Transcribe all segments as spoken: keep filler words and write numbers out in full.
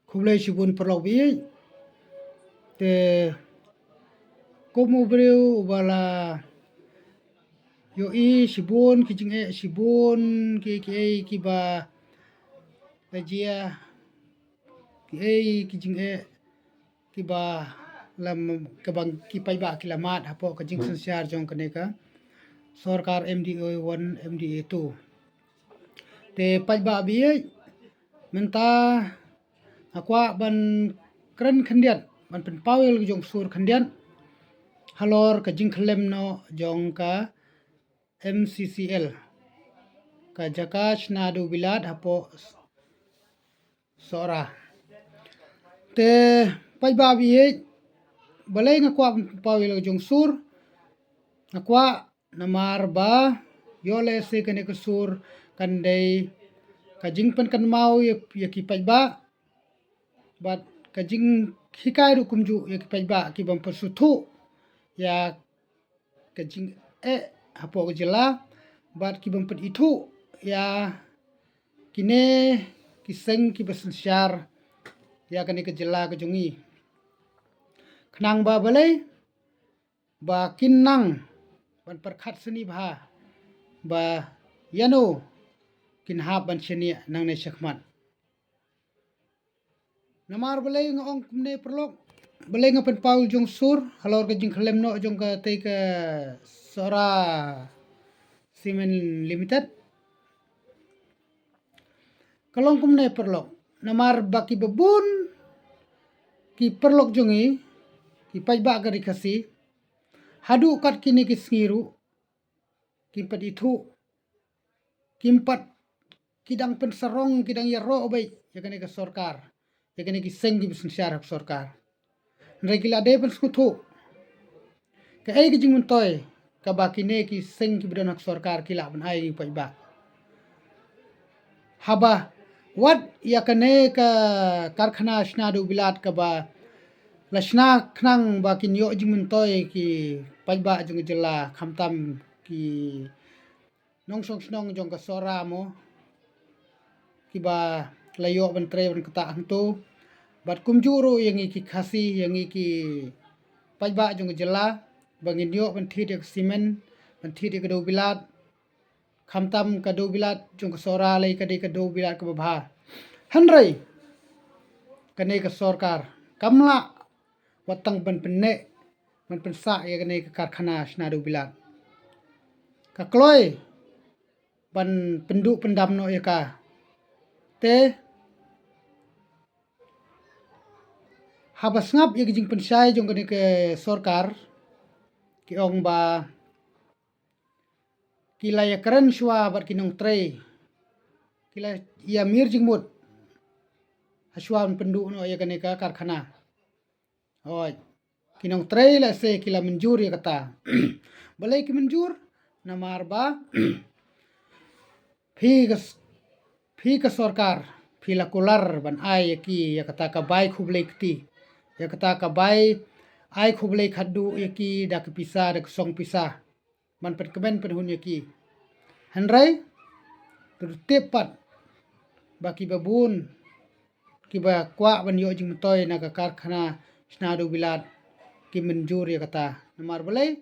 Khublei shibun paralok baieit. Te kum u briew uba la ïohi shibun ki jingeh, shibun ki, kiei kiba la jia, kiei ki jingeh kiba la m-, kiba ki paidbah ki la mad hapoh ka jingsynshar jong kane ka sorkar M D A one, M D A two. Te paidbah baieit, mynta nga kwah ban kren khyndiat, ban pynpaw ïa la ka jingsur khyndiat halor ka jingkhyllem noh jong ka M C C L, ka jaka shna dewbilat hapoh Sohra. Te paidbah baieit, balei nga kwah ban pynpaw ïa la ka jingsur? Nga kwah namar ba ïoh lehse kane ka sur kan dei ka jingpynkynmaw ïa, ïa ki paidbah, bad ka jinghikai ruh kumjuh ïa ki paidbah ki bym pynsngewthuh ïa ka jingeh hapoh ka jylla, bad ki bym pynithuh ïa kine ki seng kiba synshar ïa kane ka jylla ka jong ngi. Khnang ba balei? Ba kin nang ban pyrkhat sngewbha ba ïano kin hap ban shaniah nangne shakhmat. Namar balei nga ong kumne paralok, balei nga pynpaw jingsur halor ka jingkhyllem noh jong katei ka Sohra Cement Limited? Ka long kumne paralok, namar ba kiba bun ki paralok jong ngi, ki paidbah ka Ri Khasi, haduh kat kine ki sngi ruh kim pat ithuh, kim pat, ki dang pynsarong, ki dang ïaroh beit ïa kane ka sorkar, ïa kine ki seng kiba synshar ha ka sorkar. Hynrei ki la dei pynsngewthuh kaei ka jingmyntoi kaba kine ki seng kiba don ha ka sorkar ki lah ban ai ïa ki paidbah. Haba wat ïa kane ka karkhana shna dewbilat kaba la shna khnang ba kin ïoh jingmyntoi ki paidbah jong ka jylla, khamtam ki nongshong shnong jong ka Sohra mo, kiba la ïoh ban trei ban ktah hangto. Bad kumjuh ruh ïa ngi ki Khasi, ïa ngi ki paidbah jong ka jylla, ba ngin ïoh ban thied ïa ka cement, ban thied ïa ka dewbilat, khamtam ka dewbilat jong ka Sohra lei ka dei ka dewbilat kaba bha. Hynrei kane ka sorkar kam lah wat tang ban pynneh, ban pynsah ïa kane ka karkhana shna dewbilat. Ka kloi ban pynduh pyndam noh ïa ka. Te haba sngap ïa ka jingpynshai jong kane ka sorkar, ki ong ba ki la ïakren shuwa bad ki nongtrei, ki la ïamir jingmut ha shuwa ban pynduh noh ïa kane ka karkhana. Hooid, ki nongtrei lehse ki la mynjur ïa kata. Balei ki mynjur? Namar ba phi ka s-, phi ka sorkar, phi la kular ban ai ïa ki ïa kata ka bai khublei kti, ïa kata ka bai ai khublei khatduh ïa ki da ka pisa, da ka song pisa, ban pynkmen pynhun ïa ki. Hynrei to tip pat ba kiba bun kiba kwah ban ïoh jingmyntoi na ka karkhana shna dewbilat ki mynjur ïa kata. Namar balei?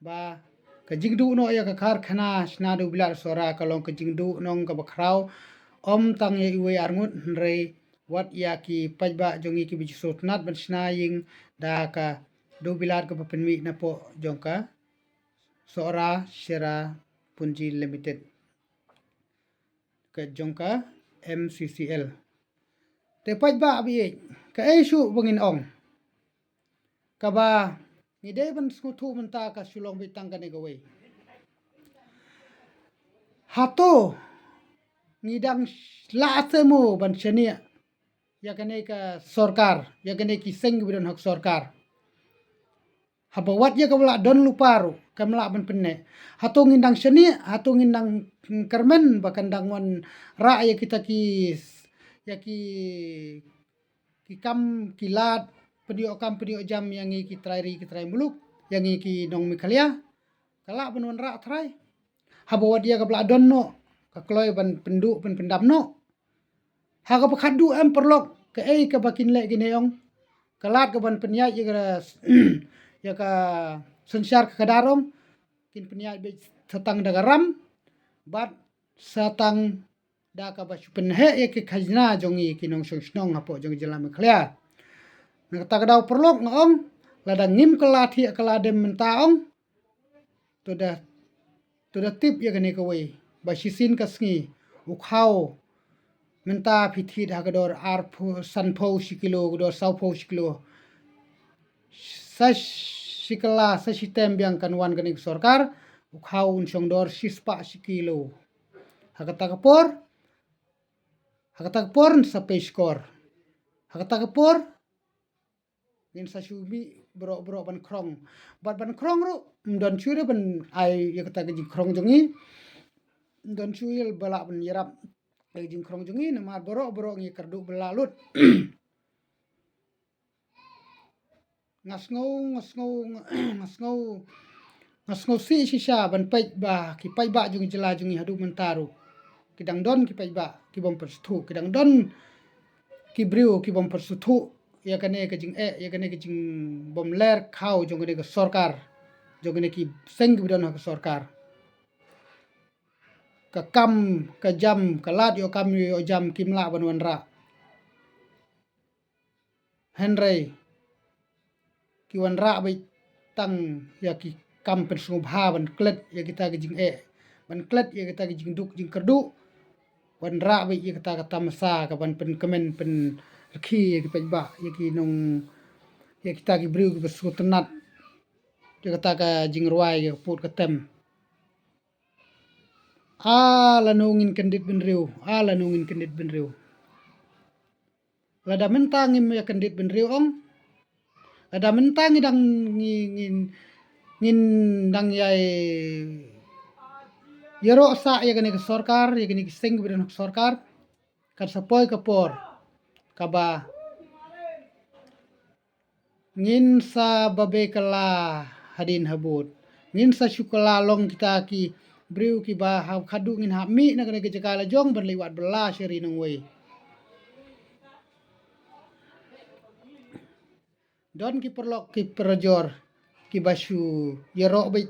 Ba ka jingduh noh ïa ka karkhana shna dewbilat Sohra ka long ka jingduh nong kaba khraw, ym tang ïa iwei arngut, hynrei wat ïa ki paidbah jong ngi kiba ju sngewtynnat ban shna ïing da ka dewbilat kaba pynmih napoh jong ka Sohra Cherrapunji Limited, ka jong ka M C C L. Te paidbah baieit, kaei shuh ba ngin ong kaba ngi dei ban sngewthuh mynta ka shu long beit tang kane kawei. Hato ngi dang lah se mo ban shaniah ïa kane ka sorkar, ïa kane ki seng kiba don ha ka sorkar? Haba wat ïa kaba la don lypa ruh kam lah ban pynneh. Hato ngin dang shaniah, hato ngin dang kyrmen ba kan dang wanrah ïa kita ki, ïa ki, ki kam ki lad pynïoh kam pynïoh jam ïa ngi ki trai ri ki trai muluk, ïa ngi ki nong Meghalaya? Ka lah ban wanrah trai. Haba wat ïa kaba la don noh, ka kloi ban pynduh ban pyndam noh. Ha kaba khatduh em paralok, Kaei kaba kin leh kine ong, ka lad kaban pynïaid ïa ka, ïa ka synshar ka khadar ong, kin pynïaid beit sa tang da ka ram bad sa tang da kaba shu pynheh ïa ki khajna jong ngi ki nongshong shnong hapoh jong ka jylla Meghalaya. Na kata ka daw paralok nga ong, lada ngim kylla thiah kylla dem mynta ong, to da, to da tip ïa kane kawei ba shisien ka sngi u khaw mynta phi thied ha ka dor arphew, sanphew shi kilo, ka dor sawphew shi kilo. Sa shi kylla, sa shi tem biang kan wan kane ka sorkar, u khaw un shong dor shispah shi kilo. Ha kata ka por, ha kata ka por sa pei shkor. Ha kata ka por ngin sa shu mih baroh baroh ban khrong. Bad ban khrong ruh, ym don shuh ruh ban ai ïa kata ka jingkhrong jong ngi. Ym don shuh ïa ba lah ban ïarap ïa ka jingkhrong jong ngi, namar baroh baroh ngi kyrduh bylla lut. Nga sngew, nga sngew, nga sngew, nga sngew sih shisha ban peit ba ki paidbah jong jylla jong ngi haduh mynta ruh ki dang don ki paidbah ki bym pynsngewthuh, ki dang don ki briew ki bym pynsngewthuh ïa kane ka jingeh, ïa kane ka jingbymler khaw jong kane ka sorkar, jong kane ki seng kiba don ha ka sorkar. Ka kam ka jam, ka lad ïoh kam ïoh jam kim lah ban wanrah. Hynrei ki wanrah beit tang ïa ki kam pynsngewbha ban klet ïa kita ki jingeh, ban klet ïa kita ki jingduk jingkyrduh, wanrah beit ïa kita ka tamasa kaban pynkmen pynrkhie ïa ki paidbah, ïa ki nong, ïa kita ki briew kiba sngewtynnat ïa kata ka jingrwai ïa ka pud ka tem. A lano ngin kyndit bynriew, a lano ngin kyndit bynriew. Lada mynta ngim ïa kyndit bynriew ong, lada mynta ngi dang ngi, ngin, ngin dang ïai ïaroh sah ïa kane ka sorkar, ïa kane ka seng kiba don ha ka sorkar, kan sa poi ka por kaba ngin sa babe kylla hadien habud. Ngin sa shu kylla long kita ki briew kiba ha khadduh ngin hap mih na kane ka jaka la jong ban leit wad bylla sha ri nongwei. Don ki paralok ki parajor kiba shu ïaroh beit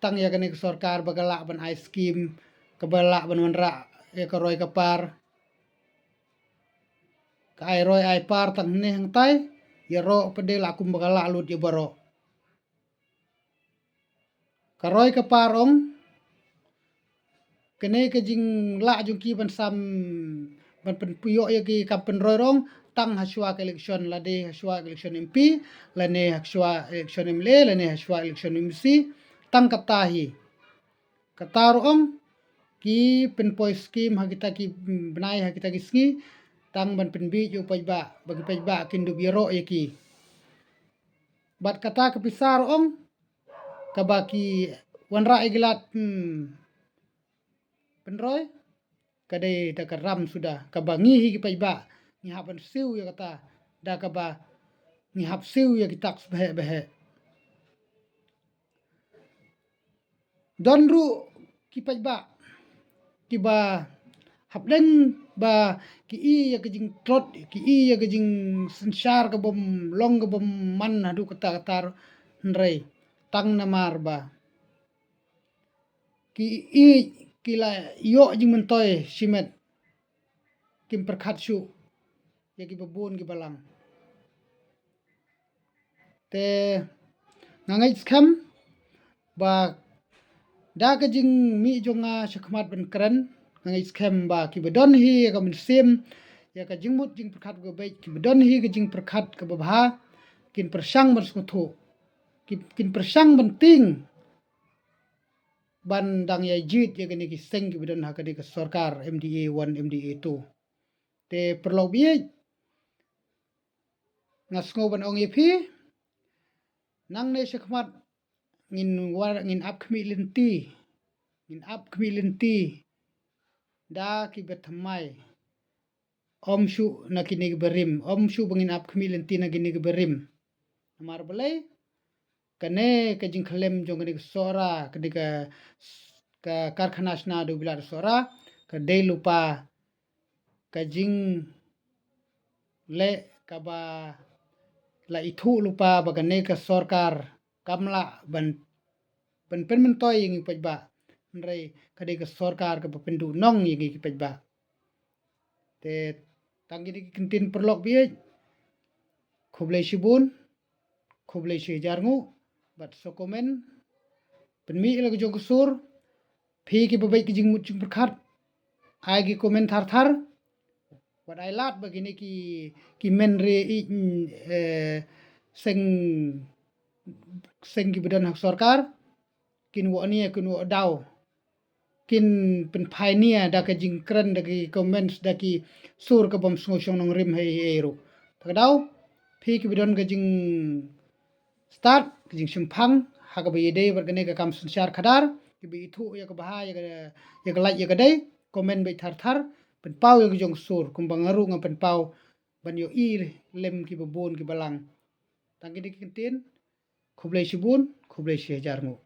tang ïa kane ka sorkar ba ka lah ban ai skim, kaba lah ban wanrah ïa ka roi ka par. Ka ai roi ai par tang hynne hangtai, ïaroh pat de lah kumba ka lah lut ïa baroh. Ka roi ka par ong, kane ka jinglah jong ki ban sam, ban pynpoi ïa ki kam pynroi rong tang ha shuwa ka election, lade ha shuwa election M P, lane ha shuwa election M L A, lane ha shuwa election M C, tang kata hi. Kata ruh ong, ki pynpoi skim ha kita ki, mm, bnai, ha kita ki sngi, tang ban pynbiej ïa u paidbah, ba ki paidbah kin dup ïaroh ïa ki. Bad kata ka pisa ruh ong, kaba ki wanrah ïa ki lad, mm, pynroi, ka dei da ka ram suda, kaba ngi hi ki paidbah ngi hap ban siew ïa kata, da kaba ngi hap siew ïa ki tax baheh baheh. Don ruh ki paidbah kiba hapdeng ba ki i ïa ka jingtlot, ki i ïa ka jingsynshar ka bym long ka bym man haduh katta katta, hynrei tang namar ba ki i, ki la ïoh jingmyntoi shimet, kim pyrkhat shuh ïa kiba bun kiba lang. Te nga ngeit skhem ba da ka jingmih jong nga shakhmat ban kren, nga ngeit skhem ba kiba don hi ïa ka mynsiem, ïa ka jingmut jingpyrkhat kaba beit, kiba don hi ka jingpyrkhat kaba bha, kin pyrshang ban sngewthuh, kin, kin pyrshang ban tieng ban dang ïa jied ïa kane ki seng kiba don ha kane ka sorkar M D A one, M D A two. Te paralok baieit, nga sngew ban ong ïa phi, nangne shakhmat ngin war, ngin ap khmih lynti, ngin ap khmih lynti da kiba thymmai. Ym shuh na kine kiba rim, ym shuh ba ngin ap khmih lynti na kine kiba rim. Namar balei? Kane ka jingkhyllem jong kane ka Sohra, kane ka, ka karkhana shna dewbilat Sohra, ka dei lypa ka jing, leh kaba la ithuh lypa ba kane ka sorkar kam lah ban, ban pynmyntoi ïa ngi ki paidbah. Hynrei ka dei ka sorkar kaba pynduh nong ïa ngi ki paidbah. Te tang kine ki kyntien paralok baieit. Khublei shibun, khublei shihajar nguh, bad sngewkmen, pynmih ïa la ka jong ka sur, phi kiba beit ki jingmut jingpyrkhat, ai ki comment thar thar, wat ai lad ba kine ki, ki men re i, eh, seng, seng kiba don ha ka sorkar, kin wad nia, kin wad daw, kin pynphai nia da ka jingkren, da ki comments, da ki sur kabym sngew shong nongrim ha ei ei ruh. Te ka daw, phi kiba don ka jingstad, ka jingshemphang ha kaba ïadei bad kane ka kam synshar khadar, kiba ithuh ïa ka bha, ïa ka, ïa ka lait, ïa ka dei, comment beit thar thar, pynpaw ïa ka jong ka sur, kumba nga ruh nga pynpaw ban ïohi lem kiba bun kiba lang. Tang kine ki kyntien, khublei shibun, khublei shihajar nguh.